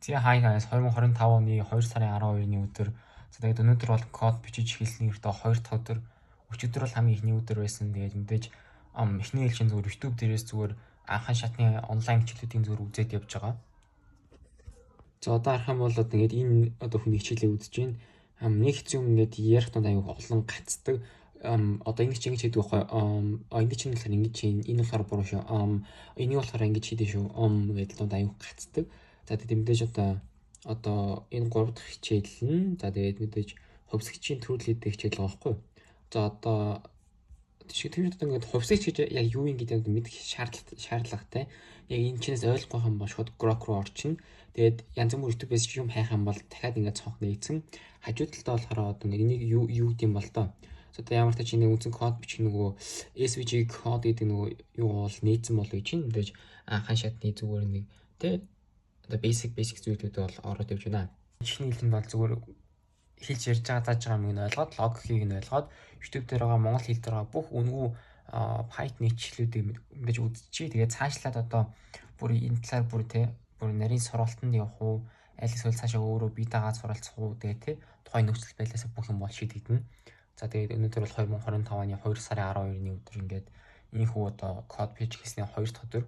За, hi guys, 2025 оны 2 сарын 12-ны өдөр. За, тэгээд өнөөдөр бол код бичиж эхэлсний ердөө 2 дахь өдөр. Өчигдөр бол хамгийн эхний өдөр байсан. Тэгээд мэдээж эхний ээлжийн зүгээр YouTube дээрээс зүгээр анхан шатны онлайн хичээлүүдийн зүгээр үзээд явж байгаа. За, одоо харах юм бол одоо ингээд энэ одоо хүний хичээлээ үзэж байна. Нэг хэцүү юм, ингээд ярих тунд аюу олон гацдаг. Одоо ингэ чи ингэж хийдэг байхгүй. Энэ чинь болохоор ингэж хийн, энэ болохоор буруу шүү. Энийг болохоор ингэж хийдэ шүү. Гэдэг тунд аюу гацдаг. За, тэгээд мэдээж одоо энэ 3 дахь хичээл нь, за, тэгээд мэдээж хувьсгчийн төрөл гэдэг хичээл байгаа байхгүй. За, одоо тийш тэр одоо ингээд хувьсгч гэж яг юу юм гэдэг мэдэх шаардлагатай. Яг энэ чинээс ойлгохгүй юм бол шууд Grok руу орчихно. Тэгээд янз бүр YouTube-ээс юм хайх юм бол дахиад ингээд цонх нээсэн. Хажуу талдаа болохоор одоо ингээд энийг юу юу гэдэм бол доо. За, одоо ямар ч тач нэг үндсэн код бичих нөгөө SVG код гэдэг нөгөө юу бол нээсэн болов гэж чинь мэдээж анхан шатны зүгээр нэг тэ одоо basic basic зүйлүүд бол ороод явж байна. Эхний хэлэнд бол зүгээр хэлж ярьж байгаа зааж байгаа юмыг нь ойлгоод, логикийг нь ойлгоод, YouTube дээр байгаа, монгол хэл дээр байгаа бүх үнэгүй Python хичээлүүдийг мэдээж үзчихье. Тэгээд цаашлаад одоо бүр энэ талаар бүр тэ бүр нарийн сургалтанд явах уу, аль эсвэл цаашаа өөрөө бие дагаад суралцах уу, тэгээд тэ тухайн нөхцөл байдлаас бүх юм бол шийдэгдэнэ. За, тэгээд өнөөдөр бол 2025 оны 2 сарын 12-ны өдөр ингээд энэхүү одоо код бичих хийсний 2 дахь өдөр.